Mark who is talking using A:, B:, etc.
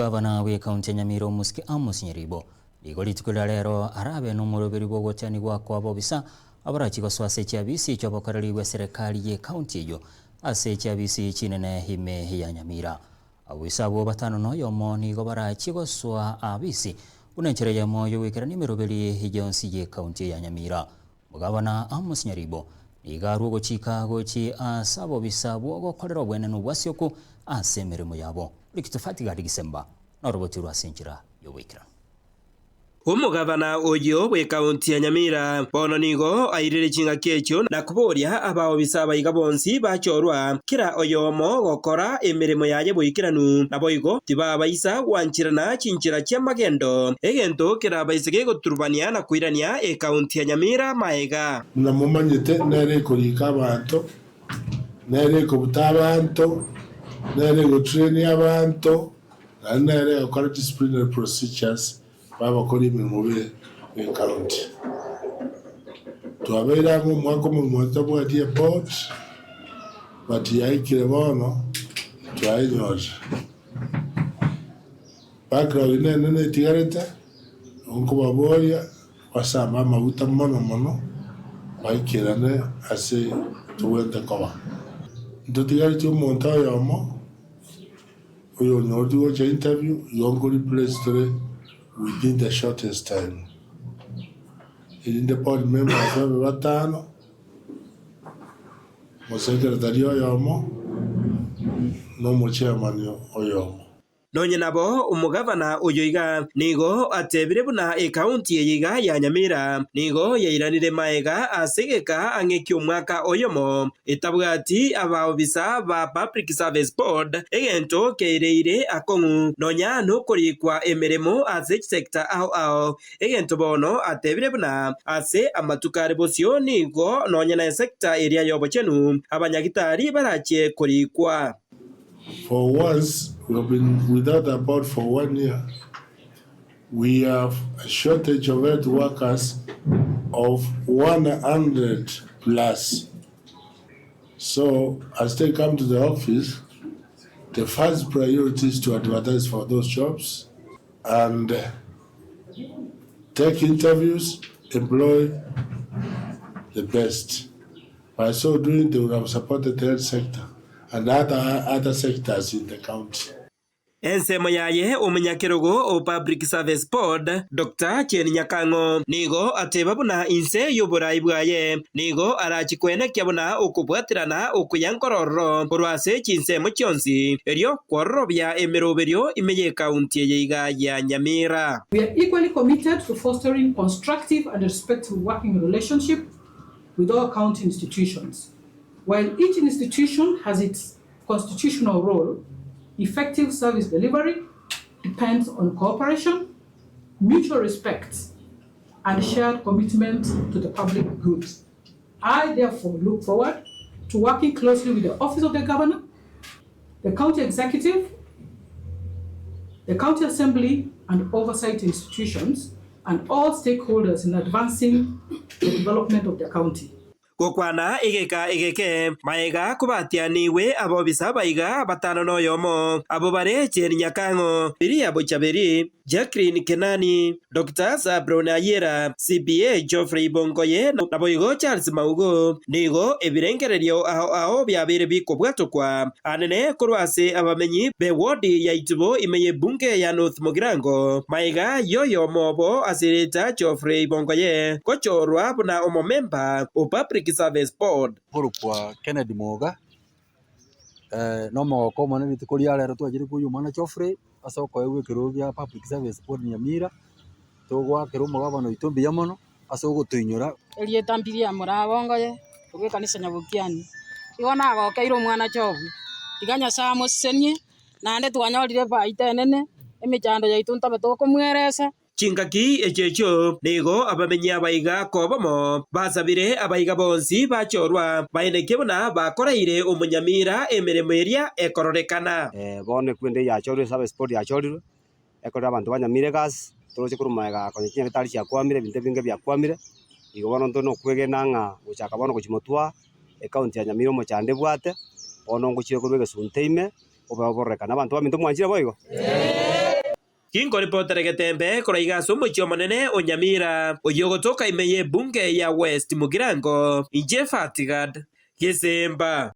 A: Gavana bw'Ekaunti ya Nyamira Omosike Amos Nyaribo nigo rituko ria rero arabe nomoroberi bw'ogotianigwa kw'abobisa abarachie gosoa ase chiabisi chi'obokoreri bw'eserekari y'Ekaunti eyio ase chiabisi chinene ime ya Nyamira. Abobisa abwo batano noyomo nigo barachie gosoa abisi buna enchera eyemo y'ogoikerania emeroberi yonsi y'Ekaunti ya Nyamira. Omogabana Amos Nyaribo nigo arwe ogochika gochia ase abobisa bw'ogokorera obwenenu bw'Asioku ase emeremo yabo. Rikitofati gari gisemba noroboti rw'ase enchera y'oboikeranu.
B: Omogabana oyio bw'ekaunti ya Nyamira bono nigo airire chingaki echio na koboria abaobisa abaiga bonsi bachorwa, kera oyomo gokora emeremo yaye boikeranu, naboigo tibabaisa gwancherana chinchera chi'amagendo, egento kerabaise gegoturubania na koirania ekaunti ya Nyamira maega.
C: Buna momanyete, nere ekorika abanto, nere ekobuta abanto, nere egotrainia abanto, naende nere egokora disciplinary procedures babakora emeremo be ecounty. Twabeire ang'e omwaka omogima totabwati eboard, but yaikire bono twayenyorire. Backlog nenene etigarete, nkobaboria Basambe amaguta mono mono, baikerane ase togwete koba. Ntotigaretie omonto oyomo oyonyoreti gocha interview, igo nko replace tore within the shortest time. Erinde board members babe batano, omosekretari oyomo, na omochairman oyomo.
B: Nonye nabo, omogavana oyo iga nigo atebire buna ekaunti eye iga ya Nyamira nigo yairanire maega ase egeka ang'e ki'omwaka oyomo etabwati abaobisa ba Public Service Board, egento keireire akong'u nonya nokorikwa emeremo ase chisector ao ao. Egento bono atebire buna ase amatuko are bosio nigo nonya na esector eria y'obochenu abanyagitari barachie korikwa.
C: For once we have been without a board for one year, we have a shortage of health workers of 100 plus. So as they come to the office, the first priority is to advertise for those jobs and take interviews, employ the best. By so doing they would have supported the health sector and other other sectors in the county.
B: Ensemo yaye omonyakerogo o Public Service Board, Doctor Jane Nyakang'o nigo ateba buna inse y'oborai bwaye nigo arachi koenekia buna okobwaterana okuya nkorororo korwa ase chinsemo chionsi erio kwororobia emeroberio ime y'ecounty eye iga ya Nyamira.
D: We are equally committed to fostering constructive and respectful working relationship with all county institutions. While each institution has its constitutional role, effective service delivery depends on cooperation, mutual respect, and shared commitment to the public good. I therefore look forward to working closely with the Office of the Governor, the County Executive, the County Assembly, and oversight institutions, and all stakeholders in advancing the development of the county.
B: Gokwana egeka egeke, maega kobatianigwe abobisa abaiga batano noyomo, abwo bare Jane Nyakang'o, Biria Bochaberi, Jacqueline Kenani, Doctor Zablon Ayiera, CPA Geoffrey Bongoye naboigo Charles Maugo, nigo ebirengererio ao ao biabeire bikobwatokwa anene korwa ase abamenyi be ward ya Itibo ime y'ebunge ya North Mugirango, maiga y'oyomo obo ase erieta Geoffrey Bongoye gochorwa buna omomemba o Public Service Board.
E: Nkorokwa Kennedy Moga, nomogoko omonene rituko ria rero twachire koyia omwana Geoffrey ase okoegwa ekerogo gia Public Service Board Nyamira, togoakera omogabana oito mbuya mono ase ogotoinyora.
F: Erieta mbiria morabongoye korwa ekanisa Nyabokiani. Igo nagokeire omwana Jobu, tiga Nyasae amosesenie, naende twanyorire efaida enene, emechando yaito ntobe tokomweresa.
B: Chingaki echio echio nigo abamenyi abaiga kobomo basabire abaiga bonsi bachorwa, baenekie buna bakoreire omonyamira emeremo eria ekororekana.
G: Bono ekwende yachorirwe service board yachorirwe, ekorire abanto banyamire egasi, toroche korwa magega konya chinyagetari chiakwamire ebinto ebinge biakwamire, igo bono ntore na okwegena ng'a gochaka bono gochia motwe ecounty ya Nyamira omochando ebwate, bono ngochire korwa egesunte ime, obe obororekane. Abanto baminto mwanchire boigo?
B: Ginkoripotera egetembe korwa iga ase omochie omonene o Nyamira, oyio ogotoka ime y'ebunge ya West Mugirango, inche Fatigad Gesemba.